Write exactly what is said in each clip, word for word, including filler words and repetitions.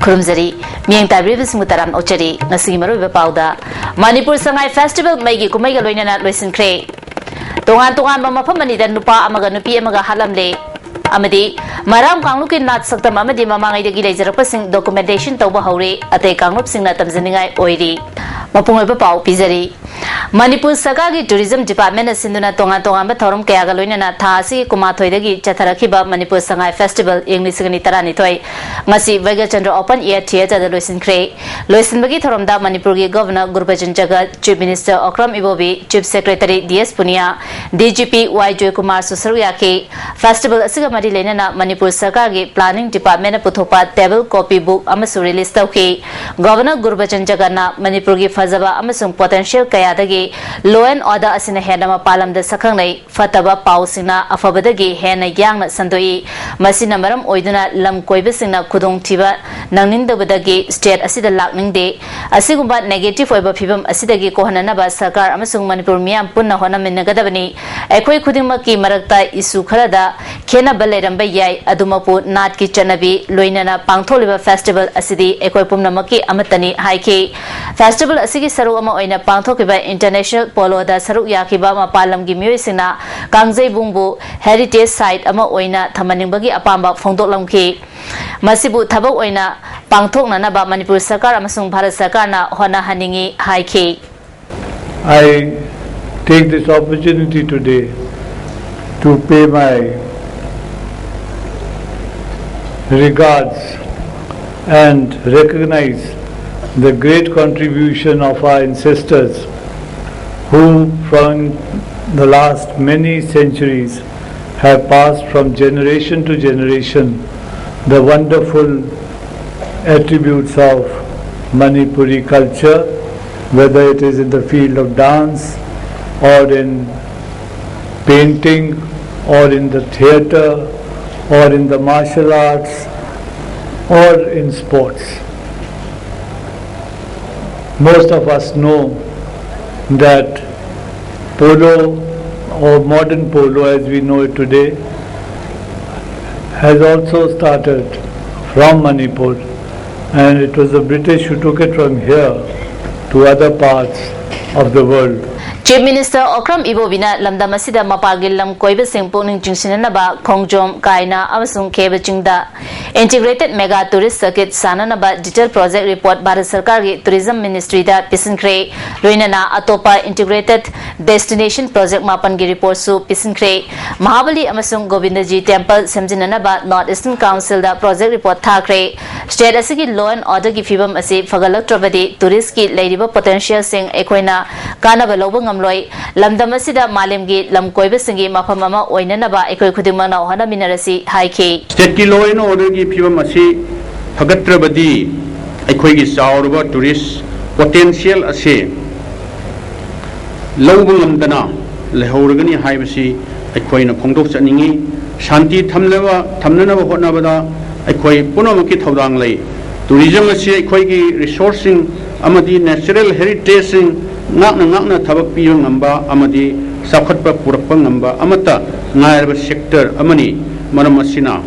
ꯈꯨꯔꯨꯝꯖꯔꯤ꯫ ꯃꯤꯠꯌꯦꯡ ꯇꯥꯕꯤꯔꯤꯕꯁꯤꯡꯕꯨ ꯇꯔꯥꯝꯅ ꯑꯣꯛꯆꯔꯤ꯫ ꯉꯁꯤꯒꯤ ꯃꯔꯨꯑꯣꯏꯕ ꯄꯥꯎꯗ, ꯃꯅꯤꯄꯨꯔ ꯁꯉꯥꯏ ꯐꯦꯁꯇꯤꯚꯦꯜ ꯃꯩꯒꯤ ꯀꯨꯝꯍꯩꯒ ꯂꯣꯏꯅꯅ ꯂꯣꯏꯁꯤꯟꯈ꯭ꯔꯦ꯫ ꯇꯣꯉꯥꯟ ꯇꯣꯉꯥꯟꯕ ꯃꯐꯝ ꯑꯅꯤꯗ ꯅꯨꯄꯥ ꯑꯃꯒ ꯅꯨꯄꯤ ꯑꯃꯒ ꯍꯥꯠꯂꯝꯂꯦ꯫ ꯑꯃꯗꯤ ꯃꯔꯥꯝ ꯀꯥꯡꯂꯨꯞꯀꯤ ꯅꯥꯠ ꯁꯛꯇꯝ ꯑꯃꯗꯤ ꯃꯃꯥꯡꯉꯩꯗꯒꯤ ꯂꯩꯖꯔꯛꯄꯁꯤꯡ documentation ꯇꯧꯕ ꯍꯧꯔꯦ꯫ ꯑꯇꯩ ꯀꯥꯡꯂꯨꯞꯁꯤꯡꯅ ꯇꯝꯖꯅꯤꯡꯉꯥꯏ ꯑꯣꯏꯔꯤ꯫ ꯃꯄꯨꯡ ꯑꯣꯏꯕ ꯄꯥꯎ ꯄꯤꯖꯔꯤ꯫ ꯃꯅꯤꯄꯨꯔ ꯁꯔꯀꯥꯔꯒꯤ tourism department ꯅ ꯁꯤꯟꯗꯨꯅ ꯇꯣꯉꯥꯟ ꯇꯣꯉꯥꯟꯕ ꯊꯧꯔꯝ ꯀꯌꯥꯒ ꯂꯣꯏꯅꯅ ꯊꯥ ꯑꯁꯤꯒꯤ ꯀꯨꯟꯃꯥꯊꯣꯏꯗꯒꯤ ꯆꯠꯊꯔꯛꯈꯤꯕ ꯃꯅꯤꯄꯨꯔ ꯁꯉꯥꯏ ꯐꯦꯁꯇꯤꯚꯦꯜ ꯏꯪ ꯂꯤꯁꯤꯡ ꯑꯅꯤ ꯇꯔꯥꯅꯤꯊꯣꯏ ꯉꯁꯤ ꯚꯩꯒ꯭ꯌꯆꯟꯗ꯭ꯔ open air theatre ꯗ ꯂꯣꯏꯁꯤꯟꯈ꯭ꯔꯦ꯫ ꯂꯣꯏꯁꯤꯟꯕꯒꯤ ꯊꯧꯔꯝꯗ ꯃꯅꯤꯄꯨꯔꯒꯤ Governor Gurbachan Jagat, Chief Minister Okram Ibobi, Chief Secretary D S Puniya, D G P Y ꯖꯣꯏꯀꯨꯃꯥꯔꯁꯨ ꯁꯔꯨꯛ ꯌꯥꯈꯤ꯫ ꯐꯦꯁꯇꯤꯚꯦꯜ ꯑꯁꯤꯒ ꯃꯔꯤ ꯂꯩꯅꯅ ꯃꯅꯤꯄꯨꯔ ꯁꯔꯀꯥꯔꯒꯤ planning department ꯅ ꯄꯨꯊꯣꯛꯄ table copy book ꯑꯃꯁꯨ release ꯇꯧꯈꯤ꯫ Governor ꯒꯨꯔꯕꯆꯟ ꯖꯒꯠꯅ ꯃꯅꯤꯄꯨꯔꯒꯤ ꯐꯖꯕ ꯑꯃꯁꯨꯡ potential ꯀꯌꯥꯗꯒꯤ law and order ꯑꯁꯤꯅ ꯍꯦꯟꯅ ꯃꯄꯥꯟ ꯂꯝꯗ ꯁꯛꯈꯪꯅꯩ꯫ ꯐꯠꯇꯕ ꯄꯥꯎꯁꯤꯡꯅ ꯑꯐꯕꯗꯒꯤ ꯍꯦꯟꯅ ꯌꯥꯡꯅ ꯁꯟꯗꯣꯛꯏ꯫ ꯃꯁꯤꯅ ꯃꯔꯝ ꯑꯣꯏꯗꯨꯅ ꯂꯝ ꯀꯣꯏꯕꯁꯤꯡꯅ ꯈꯨꯗꯣꯡꯊꯤꯕ ꯅꯪꯅꯤꯡꯗꯕꯗꯒꯤ state ꯑꯁꯤꯗ ꯂꯥꯛꯅꯤꯡꯗꯦ꯫ ꯑꯁꯤꯒꯨꯝꯕ negative ꯑꯣꯏꯕ ꯐꯤꯚꯝ ꯑꯁꯤꯗꯒꯤ ꯀꯣꯛꯍꯟꯅꯅꯕ ꯁꯔꯀꯥꯔ ꯑꯃꯁꯨꯡ ꯃꯅꯤꯄꯨꯔ ꯃꯤꯌꯥꯝ ꯄꯨꯟꯅ ꯍꯣꯠꯅꯃꯤꯟꯅꯒꯗꯕꯅꯤ꯫ ꯑꯩꯈꯣꯏ ꯈꯨꯗꯤꯡꯃꯛꯀꯤ ꯃꯔꯛꯇ issue ꯈꯔꯗ ꯈꯦꯠꯅꯕ ꯂꯩꯔꯝꯕ ꯌꯥꯏ, ꯑꯗꯨꯃꯛꯄꯨ ꯅꯥꯠꯀꯤ ꯆꯠꯅꯕꯤ ꯂꯣꯏꯅꯅ ꯄꯥꯡꯊꯣꯛꯂꯤꯕ festival ꯑꯁꯤꯗꯤ ꯑꯩꯈꯣꯏ ꯄꯨꯝꯅꯃꯛꯀꯤ ꯑꯃꯠꯇꯅꯤ ꯍꯥꯏꯈꯤ꯫ Festival ꯑꯁꯤꯒꯤ ꯁꯔꯨꯛ ꯑꯃ ꯑꯣꯏꯅ ꯄꯥꯡꯊꯣꯛꯈꯤꯕ international polo ꯗ ꯁꯔꯨꯛ ꯌꯥꯈꯤꯕ ꯃꯄꯥꯟ ꯂꯝꯒꯤ ꯃꯤꯑꯣꯏꯁꯤꯡꯅ ꯀꯥꯡꯖꯩꯕꯨꯡꯕꯨ heritage site ꯑꯃ ꯑꯣꯏꯅ ꯊꯝꯍꯟꯅꯤꯡꯕꯒꯤ ꯑꯄꯥꯝꯕ ꯐꯣꯡꯗꯣꯛꯂꯝꯈꯤ꯫ ꯃꯁꯤꯕꯨ ꯊꯕꯛ ꯑꯣꯏꯅ ꯄꯥꯡꯊꯣꯛꯅꯅꯕ ꯃꯅꯤꯄꯨꯔ ꯁꯔꯀꯥꯔ ꯑꯃꯁꯨꯡ ꯚꯥꯔꯠ ꯁꯔꯀꯥꯔꯅ ꯍꯣꯠꯅꯍꯟꯅꯤꯡꯏ ꯍꯥꯏꯈꯤ꯫ I take this opportunity today to pay my regards and recognize the great contribution of our ancestors who, from the last many centuries, have passed from generation to generation the wonderful attributes of Manipuri culture, whether it is in the field of dance or in painting or in the theatre or in the martial arts or in sports. Most of us know that polo, or modern polo as we know it today, has also started from Manipur. And it was the British who took it from here to other parts of the world. Chief Minister Okram Ibobina lamdam asida mapagi lam koiba sing pukning chingsinanaba Khongjom, Kaina amasung Kheba chingda Integrated Mega Tourist Circuit sananaba detail project report Bharat Sarkar gi Tourism Ministry da pisinkhre. Loinana atopa Integrated Destination Project mapan gi report su pisinkhre. Mahabali amasung Govindaji Temple semjinanaba North Eastern Council da project report thakhre. State asigi law and order gi fibam asi fagalaktrabadi tourist ki leiriba potential sing ekhoina kanaba loba ngamloi. Lamdam asida malemgi lamkoiba singi mafam ama oinanaba ekoi khudimana hana minarasi haikhe. State ki law and order ki fibam asi fagattrabadi ekhoigi sauraba tourist potential asi ꯂꯧꯕ ꯉꯝꯗꯅ ꯂꯩꯍꯧꯔꯒꯅꯤ ꯍꯥꯏꯕꯁꯤ ꯑꯩꯈꯣꯏꯅ ꯐꯣꯡꯗꯣꯛꯆꯅꯤꯡꯏ꯫ ꯁꯥꯟꯇꯤ ꯊꯝꯅꯕ ꯊꯝꯅꯅꯕ ꯍꯣꯠꯅꯕꯗ ꯑꯩꯈꯣꯏ ꯄꯨꯝꯅꯃꯛꯀꯤ ꯊꯧꯗꯥꯡ ꯂꯩ꯫ Tourism ꯑꯁꯤ ꯑꯩꯈꯣꯏꯒꯤ resource ꯁꯤꯡ ꯑꯃꯗꯤ natural heritage ꯁꯤꯡ ꯉꯥꯛꯅ ꯉꯥꯛꯅ ꯊꯕꯛ ꯄꯤꯕ ꯉꯝꯕ ꯑꯃꯗꯤ ꯆꯥꯎꯈꯠꯄ ꯄꯨꯔꯛꯄ ꯉꯝꯕ ꯑꯃꯠꯇ ꯉꯥꯏꯔꯕ sector ꯑꯃꯅꯤ꯫ ꯃꯔꯝ ꯑꯁꯤꯅ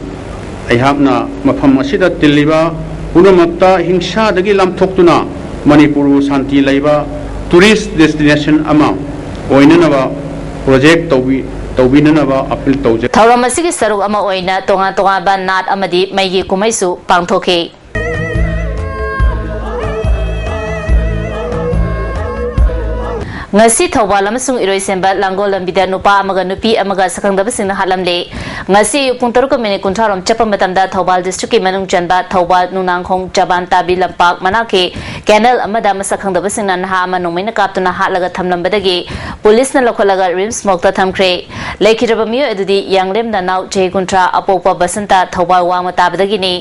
ꯑꯩꯍꯥꯛꯅ ꯃꯐꯝ ꯑꯁꯤꯗ ꯇꯤꯜꯂꯤꯕ ꯄꯨꯝꯅꯃꯛꯇ ꯍꯤꯡꯁꯥꯗꯒꯤ ꯂꯥꯞꯊꯣꯛꯇꯨꯅ ꯃꯅꯤꯄꯨꯔꯕꯨ ꯁꯥꯟꯇꯤ ꯂꯩꯕ tourist destination ꯑꯃ ꯑꯣꯏꯅꯅꯕ project ꯇꯧꯕꯤ ꯇꯧꯕꯤꯅꯅꯕ appeal ꯇꯧꯖꯩ꯫ ꯊꯧꯔꯝ ꯑꯁꯤꯒꯤ ꯁꯔꯨꯛ ꯑꯃ ꯑꯣꯏꯅ ꯇꯣꯉꯥꯟ ꯇꯣꯉꯥꯟꯕ ꯅꯥꯠ ꯑꯃꯗꯤ ꯃꯩꯒꯤ ꯀꯨꯝꯍꯩꯁꯨ ꯄꯥꯡꯊꯣꯛꯈꯤ꯫ ꯉꯁꯤ ꯊꯧꯕꯥꯜ ꯑꯃꯁꯨꯡ ꯏꯔꯣꯏꯁꯦꯝꯕ ꯂꯥꯡꯒꯣꯜ ꯂꯝꯕꯤꯗ ꯅꯨꯄꯥ ꯑꯃꯒ ꯅꯨꯄꯤ ꯑꯃꯒ ꯁꯛꯈꯪꯗꯕꯁꯤꯡꯅ ꯍꯥꯠꯂꯝꯂꯦ꯫ ꯉꯁꯤ ꯑꯌꯨꯛ ꯄꯨꯡ ꯇꯔꯨꯛꯀ ꯃꯤꯅꯤꯠ ꯀꯨꯟꯊ꯭ꯔꯥ ꯔꯣꯝ ꯆꯠꯄ ꯃꯇꯝꯗ ꯊꯧꯕꯥꯜ district ꯀꯤ ꯃꯅꯨꯡ ꯆꯟꯕ ꯊꯧꯕꯥꯜ ꯅꯨꯡꯅꯥꯡꯈꯣꯡ ꯆꯕꯥꯟ ꯇꯥꯕꯤ ꯂꯝꯄꯥꯛ ꯃꯅꯥꯛꯀꯤ canal ꯑꯃꯗ ꯃꯁꯛ ꯈꯪꯗꯕꯁꯤꯡꯅ ꯅꯍꯥ ꯑꯃ ꯅꯣꯡꯃꯩꯅ ꯀꯥꯞꯇꯨꯅ ꯍꯥꯠꯂꯒ ꯊꯝꯂꯝꯕꯗꯒꯤ police ꯅ ꯂꯧꯈꯠꯂꯒ RIMS morgue ꯇ ꯊꯝꯈ꯭ꯔꯦ꯫ ꯂꯩꯈꯤꯗ꯭ꯔꯕ ꯃꯤꯑꯣꯏ ꯑꯗꯨꯗꯤ ꯌꯥꯡꯂꯦꯝ ꯅꯅꯥꯎ ꯆꯍꯤ ꯀꯨꯟꯊ꯭ꯔꯥ ꯑꯄꯣꯛꯄ ꯕꯁꯟꯇ ꯊꯧꯕꯥꯜ ꯋꯥꯡꯃ ꯇꯥꯕꯗꯒꯤꯅꯤ꯫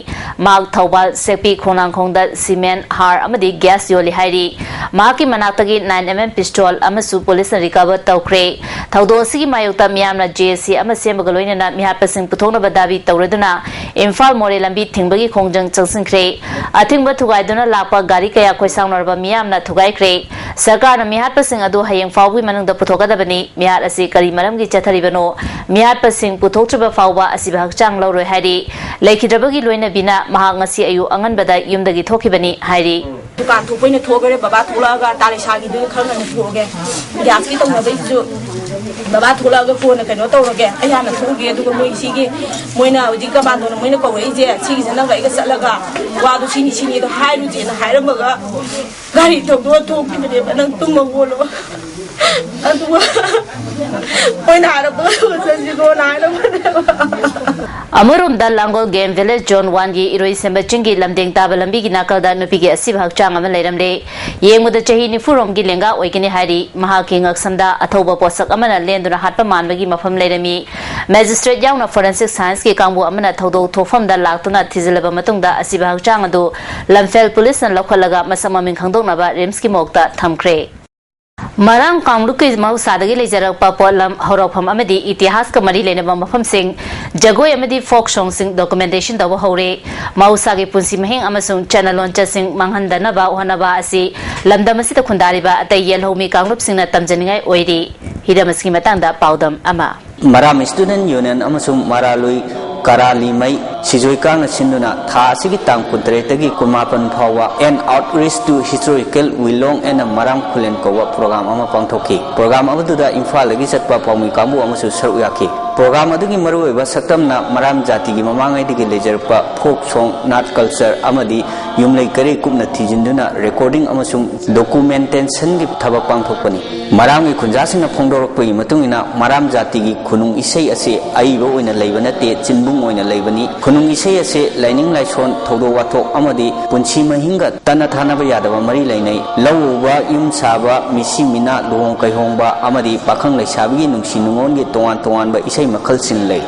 ꯃꯍꯥꯛ ꯊꯧꯕꯥꯜ ꯁꯦꯛꯄꯤ ꯈꯣꯡꯅꯥꯡꯈꯣꯡꯗ cement, ꯍꯥꯔ ꯑꯃꯗꯤ gas ꯌꯣꯜꯂꯤ ꯍꯥꯏꯔꯤ꯫ ꯃꯍꯥꯛꯀꯤ ꯃꯅꯥꯛꯇꯒꯤ nine M M pistol ꯑꯃꯁꯨ police ꯅ recover ꯇꯧꯈ꯭ꯔꯦ꯫ ꯊꯧꯗꯣꯛ ꯑꯁꯤꯒꯤ ꯃꯥꯌꯣꯛꯇ ꯃꯤꯌꯥꯝꯅ J C ꯑꯃ ꯁꯦꯝꯕꯒ ꯂꯣꯏꯅꯅ ꯃꯤꯍꯥꯠꯄꯁꯤꯡ ꯄꯨꯊꯣꯛꯅꯕ ꯗꯥꯕꯤ ꯇꯧꯔꯗꯨꯅ ꯏꯝꯐꯥꯜ ꯃꯣꯔꯦ ꯂꯝꯕꯤ ꯊꯤꯡꯕꯒꯤ ꯈꯣꯡꯖꯪ ꯆꯪꯁꯤꯟꯈ꯭ꯔꯦ꯫ ꯑꯊꯤꯡꯕ ꯊꯨꯒꯥꯏꯗꯨꯅ ꯂꯥꯛꯄ ꯒꯥꯔꯤ ꯀꯌꯥ ꯈꯣꯏꯁꯥꯎꯅꯔꯕ ꯃꯤꯌꯥꯝꯅ ꯊꯨꯒꯥꯏꯈ꯭ꯔꯦ꯫ ꯁꯔꯀꯥꯔꯅ ꯃꯤꯍꯥꯠꯄꯁꯤꯡ ꯑꯗꯨ ꯍꯌꯦꯡ ꯐꯥꯎꯕꯒꯤ ꯃꯅꯨꯡꯗ ꯄꯨꯊꯣꯛꯀꯗꯕꯅꯤ꯫ ꯃꯤꯍꯥꯠ ꯑꯁꯤ ꯀꯔꯤ ꯃꯔꯝꯒꯤ ꯆꯠꯊꯔꯤꯕꯅꯣ? ꯃꯤꯍꯥꯠꯄꯁꯤꯡ ꯄꯨꯊꯣꯛꯇ꯭ꯔꯤꯕ ꯐꯥꯎꯕ ꯑꯁꯤꯕ ꯍꯛꯆꯥꯡ ꯂꯧꯔꯣꯏ ꯍꯥꯏꯔꯤ꯫ ꯂꯩꯈꯤꯗ꯭ꯔꯕꯒꯤ ꯂꯣꯏꯅꯕꯤꯅ ꯃꯍꯥꯛ ꯉꯁꯤ ꯑꯌꯨꯛ ꯑꯉꯟꯕꯗ ꯌꯨꯝꯗꯒꯤ ꯊꯣꯛꯈꯤꯕꯅꯤ ꯍꯥꯏꯔꯤ꯫ ꯗꯨꯀꯥꯟ ꯊꯣꯛꯄ ꯑꯣꯏꯅ ꯊꯣꯛꯈ꯭ꯔꯦ꯫ ꯕꯕꯥ ꯊꯣꯛꯂꯛꯑꯒ ꯇꯥ ꯂꯩꯁꯥꯒꯤꯗꯨ ꯈꯔ ꯉꯟꯅ ꯊꯣꯛꯑꯒꯦ꯫ ꯒ꯭ꯌꯥꯁꯀꯤ ꯇꯧꯅꯕꯩꯁꯨ ꯕꯕꯥ ꯊꯣꯛꯂꯛꯑꯒ ꯀꯣꯟꯅ ꯀꯩꯅꯣ ꯇꯧꯔꯒꯦ꯫ ꯑꯩ ꯍꯥꯟꯅ ꯊꯣꯛꯎꯒꯦ꯫ ꯑꯗꯨꯒ ꯃꯣꯏ ꯁꯤꯒꯤ ꯃꯣꯏꯅ ꯍꯧꯖꯤꯛ ꯀꯃꯥꯟꯗꯣꯅ ꯃꯣꯏꯅ ꯀꯧꯔꯛꯏꯁꯦ, ꯁꯤꯒꯤꯁꯦ ꯅꯪꯒ ꯑꯩꯒ ꯆꯠꯂꯒ ꯋꯥꯗꯣ ꯁꯤꯅꯤ ꯁꯤꯅꯤꯗꯣ ꯍꯥꯏꯔꯨꯁꯦꯅ ꯍꯥꯏꯔꯝꯃꯒ ꯒꯥꯔꯤ ꯊꯧꯗꯣꯛꯑ ꯊꯣꯛꯈꯤꯕꯅꯦꯕ꯫ ꯅꯪ ꯇꯨꯝꯃꯒꯣꯂꯣ꯫ ꯑꯗꯨꯒ ꯃꯣꯏꯅ ꯍꯥꯏꯔꯛꯄꯒ ꯆꯠꯁꯤꯀꯣꯅ ꯍꯥꯏꯔꯝꯕꯅꯦꯕ꯫ ꯑꯃꯔꯣꯝꯗ ꯂꯥꯡꯒꯣꯜ ꯒꯦꯝ ꯚꯤꯂꯦꯖ ꯖꯣꯟ ꯋꯥꯟꯒꯤ ꯏꯔꯣꯏꯁꯦꯝꯕ ꯆꯤꯡꯒꯤ ꯂꯝꯗꯦꯡ ꯇꯥꯕ ꯂꯝꯕꯤꯒꯤ ꯅꯥꯀꯜꯗ ꯅꯨꯄꯤꯒꯤ ꯑꯁꯤꯕ ꯍꯛꯆꯥꯡ ꯑꯃ ꯂꯩꯔꯝꯂꯦ꯫ ꯌꯦꯡꯕꯗ ꯆꯍꯤ ꯅꯤꯐꯨ ꯔꯣꯝꯒꯤ ꯂꯦꯡꯒꯥ ꯑꯣꯏꯒꯅꯤ ꯍꯥꯏꯔꯤ꯫ ꯃꯍꯥꯛꯀꯤ ꯉꯛꯁꯝꯗ ꯑꯊꯧꯕ ꯄꯣꯠꯁꯛ ꯑꯃꯅ ꯂꯦꯟꯗꯨꯅ ꯍꯥꯠꯄ ꯃꯥꯟꯕꯒꯤ ꯃꯐꯝ ꯂꯩꯔꯝꯃꯤ꯫ ꯃꯦꯖꯤꯁꯇ꯭ꯔꯦꯠ ꯌꯥꯎꯅ ꯐꯣꯔꯦꯟꯁꯤꯛ ꯁꯥꯏꯟꯁꯀꯤ ꯀꯥꯡꯕꯨ ꯑꯃꯅ ꯊꯧꯗꯣꯛ ꯊꯣꯛꯐꯝꯗ ꯂꯥꯛꯇꯨꯅ ꯊꯤꯖꯤꯜꯂꯕ ꯃꯇꯨꯡꯗ ꯑꯁꯤꯕ ꯍꯛꯆꯥꯡ ꯑꯗꯨ ꯂꯝꯐꯦꯜ ꯄꯨꯂꯤꯁꯅ ꯂꯧꯈꯠꯂꯒ ꯃꯁꯛ ꯃꯃꯤꯡ ꯈꯪꯗꯣꯛꯅꯕ ꯔꯤꯝꯁꯀꯤ ꯃꯣꯔꯒꯇ ꯊꯝꯈ꯭ꯔꯦ꯫ ꯃꯔꯥꯝ ꯀꯥꯡꯂꯨꯞꯀꯤ ꯃꯍꯧꯁꯥꯗꯒꯤ ꯂꯩꯖꯔꯛꯄ ꯄꯣꯠꯂꯝ, ꯍꯧꯔꯛꯐꯝ ꯑꯃꯗꯤ ꯏꯇꯤꯍꯥꯁꯀ ꯃꯔꯤ ꯂꯩꯅꯕ ꯃꯐꯝꯁꯤꯡ, ꯖꯒꯣꯏ ꯑꯃꯗꯤ ꯐꯣꯛ ꯁꯣꯡꯁꯤꯡ ꯗꯣꯀꯨꯃꯦꯟꯇꯦꯁꯟ ꯇꯧꯕ ꯍꯧꯔꯦ꯫ ꯃꯍꯧꯁꯥꯒꯤ ꯄꯨꯟꯁꯤ ꯃꯍꯤꯡ ꯑꯃꯁꯨꯡ ꯆꯠꯅ ꯂꯣꯟꯆꯠꯁꯤꯡ ꯃꯥꯡꯍꯟꯗꯅꯕ ꯍꯣꯠꯅꯕ ꯑꯁꯤ ꯂꯝꯗꯝ ꯑꯁꯤꯗ ꯈꯨꯟꯗꯥꯔꯤꯕ ꯑꯇꯩ ꯌꯦꯜꯍꯧꯃꯤ ꯀꯥꯡꯂꯨꯞꯁꯤꯡꯅ ꯇꯝꯖꯅꯤꯡꯉꯥꯏ ꯑꯣꯏꯔꯤ꯫ ꯍꯤꯔꯝ ꯑꯁꯤꯒꯤ ꯃꯇꯥꯡꯗ ꯄꯥꯎꯗꯝ ꯑꯃ꯫ ꯃꯔꯥꯝ ꯁ꯭ꯇꯨꯗꯦꯟꯠ ꯌꯨꯅꯤꯌꯟ ꯑꯃꯁꯨꯡ ꯃꯔꯥꯂꯨꯏ ꯀꯔꯥꯂꯤꯃꯩ ꯁꯤꯖꯣꯏ ꯀꯥꯡꯅ ꯁꯤꯟꯗꯨꯅ ꯊꯥ ꯑꯁꯤꯒꯤ ꯇꯥꯡ ꯀꯨꯟꯇꯔꯦꯠꯇꯒꯤ ꯀꯨꯟꯃꯥꯄꯟ ꯐꯥꯎꯕ An Outreach to Historical Wilong and Maram Khullen ꯀꯧꯕ ꯄ꯭ꯔꯣꯒ꯭ꯔꯥꯝ ꯑꯃ ꯄꯥꯡꯊꯣꯛꯈꯤ꯫ ꯄ꯭ꯔꯣꯒ꯭ꯔꯥꯝ ꯑꯗꯨꯗ ꯏꯝꯐꯥꯜꯗꯒꯤ ꯆꯠꯄ ꯄꯥꯎꯃꯤ ꯀꯥꯡꯕꯨ ꯑꯃꯁꯨ ꯁꯔꯨꯛ ꯌꯥꯈꯤ꯫ ꯄ꯭ꯔꯣꯒ꯭ꯔꯥꯝ ꯑꯗꯨꯒꯤ ꯃꯔꯨꯑꯣꯏꯕ ꯁꯛꯇꯝꯅ ꯃꯔꯥꯝ ꯖꯥꯇꯤꯒꯤ ꯃꯃꯥꯡꯉꯩꯗꯒꯤ ꯂꯩꯖꯔꯛꯄ ꯐꯣꯛ ꯁꯣꯡ, ꯅꯥꯠ ꯀꯜꯆꯔ ꯑꯃꯗꯤ ꯌꯨꯝꯂꯩ ꯀꯩꯔꯩ ꯀꯨꯞꯅ ꯊꯤꯖꯤꯟꯗꯨꯅ ꯔꯦꯀꯣꯔꯗꯤꯡ ꯑꯃꯁꯨꯡ ꯗꯣꯀꯨꯃꯦꯟꯇꯦꯁꯟꯒꯤ ꯊꯕꯛ ꯄꯥꯡꯊꯣꯛꯄꯅꯤ꯫ ꯃꯔꯥꯝꯒꯤ ꯈꯨꯟꯖꯥꯁꯤꯡꯅ ꯐꯣꯡꯗꯣꯔꯛꯄꯒꯤ ꯃꯇꯨꯡ ꯏꯟꯅ, ꯃꯔꯥꯝ ꯖꯥꯇꯤꯒꯤ ꯈꯨꯅꯨꯡ ꯏꯁꯩ ꯑꯁꯤ ꯑꯏꯕ ꯑꯣꯏꯅ ꯂꯩꯕ ꯅꯠꯇꯦ, ꯆꯤꯟꯕꯨꯡ ꯑꯣꯏꯅ ꯂꯩꯕꯅꯤ꯫ ꯈꯨꯅꯨꯡ ꯏꯁꯩ ꯑꯁꯤ ꯂꯥꯏꯅꯤꯡ ꯂꯥꯏꯁꯣꯟ, ꯊꯧꯗꯣꯛ ꯋꯥꯊꯣꯛ ꯑꯃꯗꯤ ꯄꯨꯟꯁꯤ ꯃꯍꯤꯡꯒ ꯇꯠꯅ ꯊꯥꯅꯕ ꯌꯥꯗꯕ ꯃꯔꯤ ꯂꯩꯅꯩ꯫ ꯂꯧ ꯎꯕ, ꯌꯨꯝ ꯁꯥꯕ, ꯃꯤꯁꯤ ꯃꯤꯅꯥ, ꯂꯨꯍꯣꯡ ꯀꯩꯍꯣꯡꯕ ꯑꯃꯗꯤ ꯄꯥꯈꯪ ꯂꯩꯁꯥꯕꯤꯒꯤ ꯅꯨꯡꯁꯤ ꯅꯨꯡꯉꯣꯟꯒꯤ ꯇꯣꯉꯥꯟ ꯇꯣꯉꯥꯟꯕ ꯏꯁꯩ ꯃꯈꯜꯁꯤꯡ ꯂꯩ꯫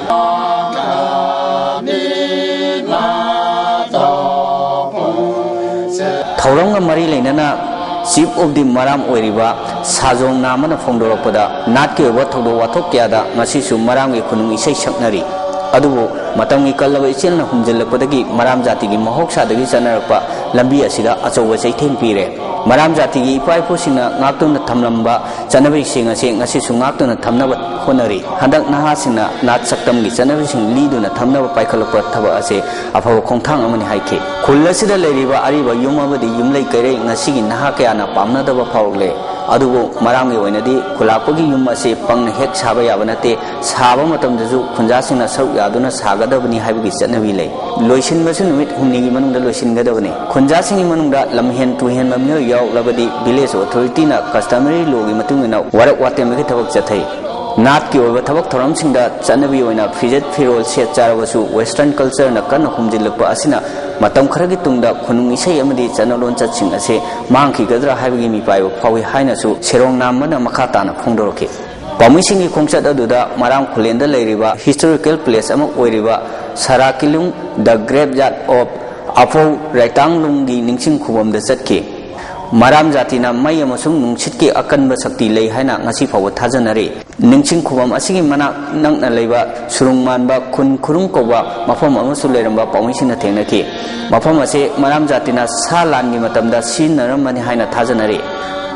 ꯊꯧꯔꯝꯒ ꯃꯔꯤ ꯂꯩꯅꯅ Chief of the ꯃꯔꯥꯝ ꯑꯣꯏꯔꯤꯕ ꯁꯥꯖꯣꯡ ꯅꯥꯝꯃꯅ ꯐꯣꯡꯗꯣꯔꯛꯄꯗ, ꯅꯥꯠꯀꯤ ꯑꯣꯏꯕ ꯊꯧꯗꯣꯛ ꯋꯥꯊꯣꯛ ꯀꯌꯥꯗ ꯉꯁꯤꯁꯨ ꯃꯔꯥꯝꯒꯤ ꯈꯨꯅꯨꯡ ꯏꯁꯩ ꯁꯛꯅꯔꯤ꯫ ꯑꯗꯨꯕꯨ ꯃꯇꯝꯒꯤ ꯀꯜꯂꯕ ꯏꯆꯦꯜꯅ ꯍꯨꯝꯖꯤꯜꯂꯛꯄꯗꯒꯤ ꯃꯔꯥꯝ ꯖꯥꯇꯤꯒꯤ ꯃꯍꯧꯁꯥꯗꯒꯤ ꯆꯠꯅꯔꯛꯄ ꯂꯝꯕꯤ ꯑꯁꯤꯗ ꯑꯆꯧꯕ ꯆꯩꯊꯦꯡ ꯄꯤꯔꯦ꯫ ꯃꯔꯥꯝ ꯖꯥꯇꯤꯒꯤ ꯏꯄꯥ ꯏꯄꯨꯁꯤꯡꯅ ꯉꯥꯛꯇꯨꯅ ꯊꯝꯂꯝꯕ ꯆꯠꯅꯕꯤꯁꯤꯡ ꯑꯁꯤ ꯉꯁꯤꯁꯨ ꯉꯥꯛꯇꯨꯅ ꯊꯝꯅꯕ ꯍꯣꯠꯅꯔꯤ꯫ ꯍꯟꯗꯛ ꯅꯍꯥꯁꯤꯡꯅ ꯅꯥꯠ ꯁꯛꯇꯝꯒꯤ ꯆꯠꯅꯕꯤꯁꯤꯡ ꯂꯤꯗꯨꯅ ꯊꯝꯅꯕ ꯄꯥꯏꯈꯠꯂꯛꯄ ꯊꯕꯛ ꯑꯁꯤ ꯑꯐꯕ ꯈꯣꯡꯊꯥꯡ ꯑꯃꯅꯤ ꯍꯥꯏꯈꯤ꯫ ꯈꯨꯜ ꯑꯁꯤꯗ ꯂꯩꯔꯤꯕ ꯑꯔꯤꯕ ꯌꯨꯝ ꯑꯃꯗꯤ ꯌꯨꯝꯂꯩ ꯀꯩꯔꯩ ꯉꯁꯤꯒꯤ ꯅꯍꯥ ꯀꯌꯥꯅ ꯄꯥꯝꯅꯗꯕ ꯐꯥꯎꯔꯛꯂꯦ꯫ ꯑꯗꯨꯕꯨ ꯃꯔꯥꯝꯒꯤ ꯑꯣꯏꯅꯗꯤ ꯈꯨꯜꯂꯥꯛꯄꯒꯤ ꯌꯨꯝ ꯑꯁꯤ ꯄꯪꯅ ꯍꯦꯛ ꯁꯥꯕ ꯌꯥꯕ ꯅꯠꯇꯦ꯫ ꯁꯥꯕ ꯃꯇꯝꯗꯁꯨ ꯈꯨꯟꯖꯥꯁꯤꯡꯅ ꯁꯔꯨꯛ ꯌꯥꯗꯨꯅ ꯁꯥꯒꯗꯕꯅꯤ ꯍꯥꯏꯕꯒꯤ ꯆꯠꯅꯕꯤ ꯂꯩ꯫ ꯂꯣꯏꯁꯤꯟꯕꯁꯨ ꯅꯨꯃꯤꯠ ꯍꯨꯝꯅꯤꯒꯤ ꯃꯅꯨꯡꯗ ꯂꯣꯏꯁꯤꯟꯒꯗꯕꯅꯤ꯫ ꯈꯨꯟꯖꯥꯁꯤꯡꯒꯤ ꯃꯅꯨꯡꯗ ꯂꯝꯍꯦꯟ ꯇꯨꯍꯦꯟꯕ ꯃꯤꯑꯣꯏ ꯌꯥꯎꯔꯛꯂꯕꯗꯤ village authority ꯅ customary law ꯒꯤ ꯃꯇꯨꯡ ꯏꯟꯅ ꯋꯥꯔꯛ ꯋꯥꯇꯦꯝꯕꯒꯤ ꯊꯕꯛ ꯆꯠꯊꯩ꯫ ꯅꯥꯠꯀꯤ ꯑꯣꯏꯕ ꯊꯕꯛ ꯊꯧꯔꯝꯁꯤꯡꯗ ꯆꯠꯅꯕꯤ ꯑꯣꯏꯅ ꯐꯤꯖꯦꯠ ꯐꯤꯔꯣꯜ ꯁꯦꯠ ꯆꯥꯔꯕꯁꯨ western culture ꯅ ꯀꯟꯅ ꯍꯨꯝꯖꯤꯜꯂꯛꯄ ꯑꯁꯤꯅ ꯃꯇꯝ ꯈꯔꯒꯤ ꯇꯨꯡꯗ ꯈꯨꯅꯨꯡ ꯏꯁꯩ ꯑꯃꯗꯤ ꯆꯠꯅ ꯂꯣꯟꯆꯠꯁꯤꯡ ꯑꯁꯤ ꯃꯥꯡꯈꯤꯒꯗ꯭ꯔꯥ ꯍꯥꯏꯕꯒꯤ ꯃꯤꯄꯥꯏꯕ ꯐꯥꯎꯏ ꯍꯥꯏꯅꯁꯨ ꯁꯦꯔꯣꯡ ꯅꯥꯝꯕꯅ ꯃꯈꯥ ꯇꯥꯅ ꯐꯣꯡꯗꯣꯔꯛꯈꯤ꯫ ꯄꯥꯝꯃꯤꯁꯤꯡꯒꯤ ꯈꯣꯡꯆꯠ ꯑꯗꯨꯗ ꯃꯔꯥꯝ ꯈꯨꯂꯦꯟꯗ ꯂꯩꯔꯤꯕ historical place ꯑꯃ ꯑꯣꯏꯔꯤꯕ ꯁꯔꯥꯀꯤꯂꯨꯡ the graveyard of ꯑꯐꯧ ꯔꯥꯏꯇꯥꯡꯂꯨꯡꯒꯤ ꯅꯤꯡꯁꯤꯡ ꯈꯨꯕꯝꯗ ꯆꯠꯈꯤ꯫ ꯃꯔꯥꯝ ꯖꯥꯇꯤꯅ ꯃꯩ ꯑꯃꯁꯨꯡ ꯅꯨꯡꯁꯤꯠꯀꯤ ꯑꯀꯟꯕ ꯁꯛꯇꯤ ꯂꯩ ꯍꯥꯏꯅ ꯉꯁꯤ ꯐꯥꯎꯕ ꯊꯥꯖꯅꯔꯤ꯫ ꯅꯤꯡꯁꯤꯡ ꯈꯨꯕꯝ ꯑꯁꯤꯒꯤ ꯃꯅꯥꯛ ꯅꯛꯅ ꯂꯩꯕ ꯁꯨꯔꯨꯡ ꯃꯥꯟꯕ ꯈꯨꯟ ꯈꯨꯔꯨꯡ ꯀꯧꯕ ꯃꯐꯝ ꯑꯃꯁꯨ ꯂꯩꯔꯝꯕ ꯄꯥꯎꯃꯤꯁꯤꯡꯅ ꯊꯦꯡꯅꯈꯤ꯫ ꯃꯐꯝ ꯑꯁꯤ ꯃꯔꯥꯝ ꯖꯥꯇꯤꯅ ꯁꯥ ꯂꯥꯟꯒꯤ ꯃꯇꯝꯗ ꯁꯤꯖꯤꯟꯅꯔꯝꯕꯅꯤ ꯍꯥꯏꯅ ꯊꯥꯖꯅꯔꯤ꯫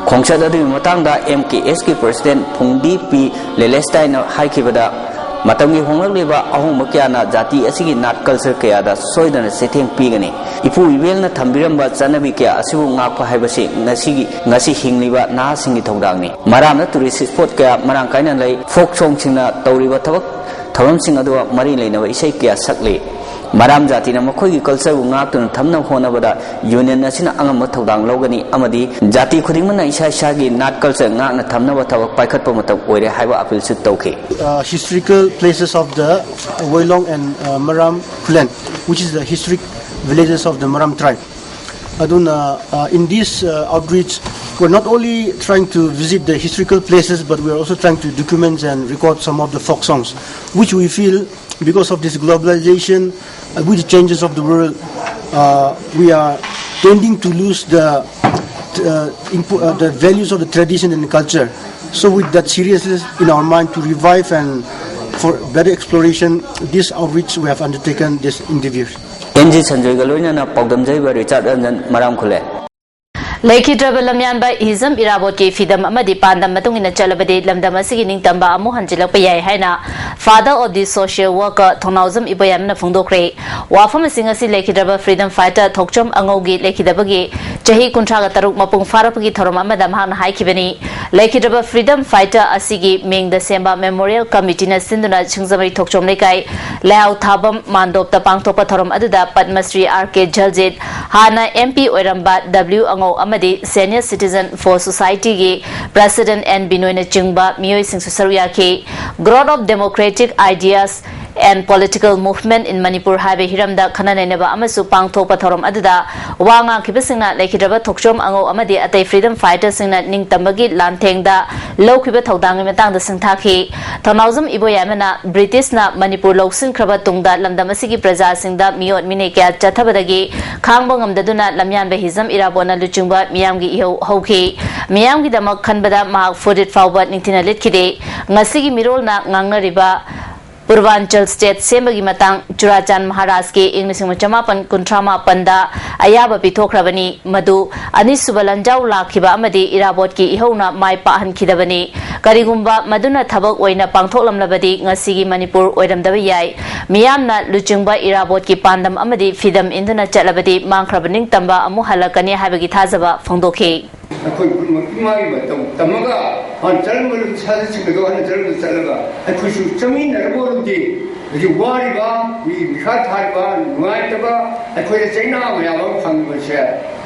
ꯈꯣꯡꯆꯠ ꯑꯗꯨꯒꯤ ꯃꯇꯥꯡꯗ M K S ꯀꯤ president ꯐꯨꯡꯗꯤ ꯄꯤ ꯂꯦꯂꯦꯁꯇꯥꯏꯅ ꯍꯥꯏꯈꯤꯕꯗ, ꯃꯇꯝꯒꯤ ꯍꯣꯡꯂꯛꯂꯤꯕ ꯑꯍꯣꯡꯕ ꯀꯌꯥꯅ ꯖꯥꯇꯤ ꯑꯁꯤꯒꯤ ꯅꯥꯠ culture ꯀꯌꯥꯗ ꯁꯣꯏꯗꯅ ꯆꯩꯊꯦꯡ ꯄꯤꯒꯅꯤ꯫ ꯏꯄꯨ ꯏꯕꯦꯜꯅ ꯊꯝꯕꯤꯔꯝꯕ ꯆꯠꯅꯕꯤ ꯀꯌꯥ ꯑꯁꯤꯕꯨ ꯉꯥꯛꯄ ꯍꯥꯏꯕꯁꯤ ꯉꯁꯤꯒꯤ, ꯉꯁꯤ ꯍꯤꯡꯂꯤꯕ ꯅꯍꯥꯁꯤꯡꯒꯤ ꯊꯧꯗꯥꯡꯅꯤ꯫ ꯃꯔꯥꯝꯅ tourist spot ꯀꯌꯥ ꯃꯔꯥꯡ ꯀꯥꯏꯅ ꯂꯩ꯫ Folk song ꯁꯤꯡꯅ ꯇꯧꯔꯤꯕ ꯊꯕꯛ ꯊꯧꯔꯝꯁꯤꯡ ꯑꯗꯨꯒ ꯃꯔꯤ ꯂꯩꯅꯕ ꯏꯁꯩ ꯀꯌꯥ ꯁꯛꯂꯤ꯫ ꯃꯔꯥꯝ ꯖꯥꯇꯤꯅ ꯃꯈꯣꯏꯒꯤ culture ꯕꯨ ꯉꯥꯛꯇꯨꯅ ꯊꯝꯅꯕ ꯍꯣꯠꯅꯕꯗ union ꯑꯁꯤꯅ ꯑꯉꯝꯕ ꯊꯧꯗꯥꯡ ꯂꯧꯒꯅꯤ ꯑꯃꯗꯤ ꯖꯥꯇꯤ ꯈꯨꯗꯤꯡꯃꯛꯅ ꯏꯁꯥ ꯏꯁꯥꯒꯤ ꯅꯥꯠ culture ꯉꯥꯛꯅ ꯊꯝꯅꯕ ꯊꯕꯛ ꯄꯥꯏꯈꯠꯄ ꯃꯇꯝ ꯑꯣꯏꯔꯦ ꯍꯥꯏꯕ appeal ꯁꯨ ꯇꯧꯈꯤ꯫ Uh, historical places of the Woilong and uh, Maram Kulen, which is the historic villages of the Maram tribe. Aduna, uh, in this uh, outreach, we're not only trying to visit the historical places, but we're also trying to document and record some of the folk songs, which we feel, because of this globalization, uh, with the changes of the world, uh, we are tending to lose the uh, impo- uh, the values of the tradition and culture. So, with that seriousness in our mind, to revive and For better exploration, this outreach we have undertaken this interview. N G ꯁꯟꯖꯣꯏꯒ ꯂꯣꯏꯅꯅ ꯄꯥꯎꯗꯝꯖꯔꯤꯕ ꯔꯤꯆꯥꯔꯗ ꯔꯟꯖꯟ ꯃꯔꯥꯝ ꯈꯨꯂꯦ꯫ ꯂꯩꯈꯤꯗ꯭ꯔꯕ ꯂꯝꯌꯥꯟꯕ ꯍꯤꯖꯝ ꯏꯔꯥꯕꯣꯠꯀꯤ ꯐꯤꯗꯝ ꯑꯃꯗꯤ ꯄꯥꯟꯗꯝ ꯃꯇꯨꯡ ꯏꯟꯅ ꯆꯠꯂꯕꯗꯤ ꯂꯝꯗꯝ ꯑꯁꯤꯒꯤ ꯅꯤꯡꯇꯝꯕ ꯑꯃꯨꯛ ꯍꯟꯖꯤꯜꯂꯛꯄ ꯌꯥꯏ ꯍꯥꯏꯅ Father of the Social Worker ꯊꯣꯡꯅꯥꯎꯖꯝ ꯏꯕꯣꯌꯥꯏꯃꯅ ꯐꯣꯡꯗꯣꯛꯈ꯭ꯔꯦ꯫ ꯋꯥꯐꯝ ꯑꯁꯤ ꯉꯁꯤ ꯂꯩꯈꯤꯗ꯭ꯔꯕ freedom fighter ꯊꯣꯛꯆꯣꯝ ꯑꯉꯧꯒꯤ ꯂꯩꯈꯤꯗꯕꯒꯤ ꯆꯍꯤ ꯀꯨꯟꯊ꯭ꯔꯥꯒ ꯇꯔꯨꯛ ꯃꯄꯨꯡ ꯐꯥꯔꯛꯄꯒꯤ ꯊꯧꯔꯝ ꯑꯃꯗ ꯃꯍꯥꯛꯅ ꯍꯥꯏꯈꯤꯕꯅꯤ꯫ ꯂꯩꯈꯤꯗ꯭ꯔꯕ freedom fighter ꯑꯁꯤꯒꯤ ꯃꯤꯡꯗ ꯁꯦꯝꯕ memorial committeeꯅ ꯁꯤꯟꯗꯨꯅ ꯁꯤꯡꯖꯃꯩ ꯊꯣꯛꯆꯣꯝ ꯂꯩꯀꯥꯏ ꯂꯩꯍꯥꯎ ꯊꯥꯕꯝ ꯃꯥꯟꯗꯣꯞꯇ ꯄꯥꯡꯊꯣꯛꯄ ꯊꯧꯔꯝ ꯑꯗꯨꯗ ꯄꯗꯃꯁ꯭ꯔꯤ ꯑꯥꯔ ꯀꯦ ꯖꯜꯖꯤꯠ, ꯍꯥꯟꯅ ꯑꯦꯝ ꯄꯤ ꯑꯣꯏꯔꯝꯕ ꯗꯕ꯭ꯂꯤꯎ ꯑꯉꯧ ꯑꯃꯗꯤ Senior Citizen for Societyꯒꯤ President ꯑꯦꯟ ꯕꯤꯅꯣꯏꯅꯆꯤꯡꯕ ꯃꯤꯑꯣꯏꯁꯤꯡꯁꯨ ꯁꯔꯨꯛ ꯌꯥꯈꯤ꯫ Growth of Democratic Ideas and Political Movement in Manipur ꯍꯥꯏꯕ ꯍꯤꯔꯝꯗ ꯈꯟꯅ ꯅꯩꯅꯕ ꯑꯃꯁꯨ ꯄꯥꯡꯊꯣꯛꯄ ꯊꯧꯔꯝ ꯑꯗꯨꯗ ꯋꯥ ꯉꯥꯡꯈꯤꯕꯁꯤꯡꯅ ꯂꯩꯈꯤꯗ꯭ꯔꯕ ꯊꯣꯛꯆꯣꯝ ꯑꯉꯧ ꯑꯃꯗꯤ ꯑꯇꯩ freedom fighterꯁꯤꯡꯅ ꯅꯤꯡꯇꯝꯕꯒꯤ ꯂꯥꯟꯊꯦꯡꯗ ꯂꯧꯈꯤꯕ ꯊꯧꯗꯥꯡꯒꯤ ꯃꯇꯥꯡꯗ ꯁꯤꯡꯊꯥꯈꯤ꯫ ꯊꯧꯅꯥꯎꯖꯝ ꯏꯕꯣꯌꯥꯏꯃꯅ ꯕ꯭ꯔꯤꯇꯤꯁꯅ ꯃꯅꯤꯄꯨꯔ ꯂꯧꯁꯤꯟꯈ꯭ꯔꯕ ꯇꯨꯡꯗ ꯂꯝꯗꯝ ꯑꯁꯤꯒꯤ ꯄ꯭ꯔꯖꯥꯁꯤꯡꯗ ꯃꯤꯑꯣꯠ ꯃꯤꯅꯩ ꯀꯌꯥ ꯆꯠꯊꯕꯗꯒꯤ ꯈꯥꯡꯕ ꯉꯝꯗꯗꯨꯅ ꯂꯝꯌꯥꯟꯕ ꯍꯤꯖꯝ ꯏꯔꯥꯕꯣꯠꯅ ꯂꯨꯆꯤꯡꯕ ꯃꯤꯌꯥꯝꯒꯤ ꯏꯍꯧ ꯍꯧꯈꯤ꯫ ꯃꯤꯌꯥꯝꯒꯤꯗꯃꯛ ꯈꯟꯕꯗ ꯃꯍꯥꯛ ꯐꯨꯔꯤꯠ ꯐꯥꯎꯕ ꯅꯤꯡꯊꯤꯅ ꯂꯤꯠꯈꯤꯗꯦ꯫ ꯉꯁꯤꯒꯤ ꯃꯤꯔꯣꯜꯅ ꯉꯥꯡꯅꯔꯤꯕ ꯄꯨꯔꯕꯥꯟꯆꯜ state ꯁꯦꯝꯕꯒꯤ ꯃꯇꯥꯡ ꯆꯨꯔꯥꯆꯥꯟ ꯃꯍꯥꯔꯥꯖꯀꯤ ꯏꯪ ꯂꯤꯁꯤꯡ ꯑꯃ ꯆꯃꯥꯄꯟ ꯀꯨꯟꯊ꯭ꯔꯥ ꯃꯥꯄꯟꯗ ꯑꯌꯥꯕ ꯄꯤꯊꯣꯛꯈ꯭ꯔꯕꯅꯤ꯫ ꯃꯗꯨ ꯑꯅꯤꯁꯨꯕ ꯂꯥꯟꯖꯥꯎ ꯂꯥꯛꯈꯤꯕ ꯑꯃꯗꯤ ꯏꯔꯥꯕꯣꯠꯀꯤ ꯏꯍꯧꯅ ꯃꯥꯏ ꯄꯥꯛꯍꯟꯈꯤꯗꯕꯅꯤ꯫ ꯀꯔꯤꯒꯨꯝꯕ ꯃꯗꯨꯅ ꯊꯕꯛ ꯑꯣꯏꯅ ꯄꯥꯡꯊꯣꯛꯂꯝꯂꯕꯗꯤ ꯉꯁꯤꯒꯤ ꯃꯅꯤꯄꯨꯔ ꯑꯣꯏꯔꯝꯗꯕ ꯌꯥꯏ꯫ ꯃꯤꯌꯥꯝꯅ ꯂꯨꯆꯤꯡꯕ ꯏꯔꯥꯕꯣꯠꯀꯤ ꯄꯥꯟꯗꯝ ꯑꯃꯗꯤ ꯐꯤꯗꯝ ꯏꯟꯗꯨꯅ ꯆꯠꯂꯕꯗꯤ ꯃꯥꯡꯈ꯭ꯔꯕ ꯅꯤꯡꯇꯝꯕ ꯑꯃꯨꯛ ꯍꯜꯂꯛꯀꯅꯤ ꯍꯥꯏꯕꯒꯤ ꯊꯥꯖꯕ ꯐꯣꯡꯗꯣꯛꯈꯤ꯫ ꯑꯩꯈꯣꯏ ꯈꯨꯗꯤꯡꯃꯛ ꯏꯃꯥꯒꯤ ꯃꯇꯧ ꯇꯝꯃꯒ ꯃꯥꯅ ꯆꯠꯂꯝꯕ ꯁꯥꯖꯠꯁꯤꯡ ꯑꯗꯣ ꯍꯥꯟꯅ ꯆꯠꯂꯝꯕ ꯆꯠꯂꯒ ꯑꯩꯈꯣꯏꯁꯨ ꯆꯠꯃꯤꯟꯅꯔꯕ ꯑꯣꯏꯔꯗꯤ ꯍꯧꯖꯤꯛ ꯋꯥꯔꯤꯕ, ꯃꯤ ꯅꯤꯡꯈꯥ ꯊꯥꯔꯤꯕ, ꯅꯨꯡꯉꯥꯏꯇꯕ, ꯑꯩꯈꯣꯏꯗ ꯆꯩꯅꯥ ꯃꯌꯥꯝ ꯑꯃ ꯐꯪꯉꯤꯕꯁꯦ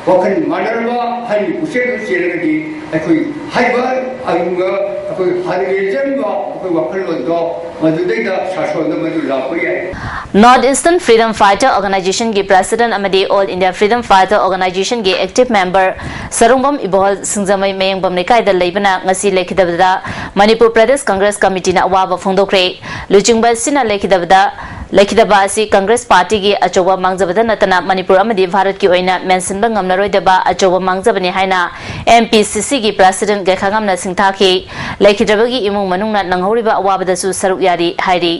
ꯋꯥꯈꯜ ꯃꯥꯟꯅꯔꯕ ꯑꯍꯟꯒꯤ ꯄꯨꯛꯆꯦꯜꯗ ꯆꯦꯜꯂꯒꯗꯤ ꯑꯩꯈꯣꯏ ꯍꯥꯏꯔꯤꯕ ꯑꯗꯨꯒ ꯑꯩꯈꯣꯏ ꯍꯥꯟꯅ ꯂꯩꯖꯔꯝꯕ ꯑꯩꯈꯣꯏ ꯋꯥꯈꯜꯂꯣꯟꯗꯣ ꯃꯗꯨꯗꯩꯗ ꯁꯥꯁꯣꯟꯗ ꯃꯗꯨ ꯂꯥꯛꯄ ꯌꯥꯏ꯫ North Eastern Freedom Fighter Organizationꯒꯤ President ꯑꯃꯗꯤ All India Freedom Fighter Organizationꯒꯤ Active Member Sarungbam ꯏꯕꯣꯍꯜ ꯁꯤꯡꯖꯃꯩ ꯃꯌꯦꯡꯕꯝ ꯂꯩꯀꯥꯏꯗ ꯂꯩꯕꯅ ꯉꯁꯤ ꯂꯩꯈꯤꯗꯕꯗ ꯃꯅꯤꯄꯨꯔ ꯄ꯭ꯔꯗꯦꯁ ꯀꯪꯒ꯭ꯔꯦꯁ ꯀꯃꯤꯇꯤꯅ ꯑꯋꯥꯕ ꯐꯣꯡꯗꯣꯛꯈ꯭ꯔꯦ꯫ ꯂꯨꯆꯤꯡꯕ ꯑꯁꯤꯅ ꯂꯩꯈꯤꯗꯕꯗ ꯂꯩꯈꯤꯗꯕ ꯑꯁꯤ ꯀꯪꯒ꯭ꯔꯦꯁ ꯄꯥꯔꯇꯤꯒꯤ ꯑꯆꯧꯕ ꯃꯥꯡꯖꯕꯗ ꯅꯠꯇꯅ ꯃꯅꯤꯄꯨꯔ ꯑꯃꯗꯤ ꯚꯥꯔꯠꯀꯤ ꯑꯣꯏꯅ ꯃꯦꯟꯁꯤꯟꯕ ꯉꯝꯂꯔꯣꯏꯗꯕ ꯑꯆꯧꯕ ꯃꯥꯡꯖꯕꯅꯤ ꯍꯥꯏꯅ M P C C ꯒꯤ president ꯒꯩꯈꯥꯉꯝꯅ ꯁꯤꯡꯊꯥꯈꯤ꯫ ꯂꯩꯈꯤꯗ꯭ꯔꯕꯒꯤ ꯏꯃꯨꯡ ꯃꯅꯨꯡꯅ ꯅꯪꯍꯧꯔꯤꯕ ꯑꯋꯥꯕꯗꯁꯨ ꯁꯔꯨꯛ ꯌꯥꯔꯤ ꯍꯥꯏꯔꯤ꯫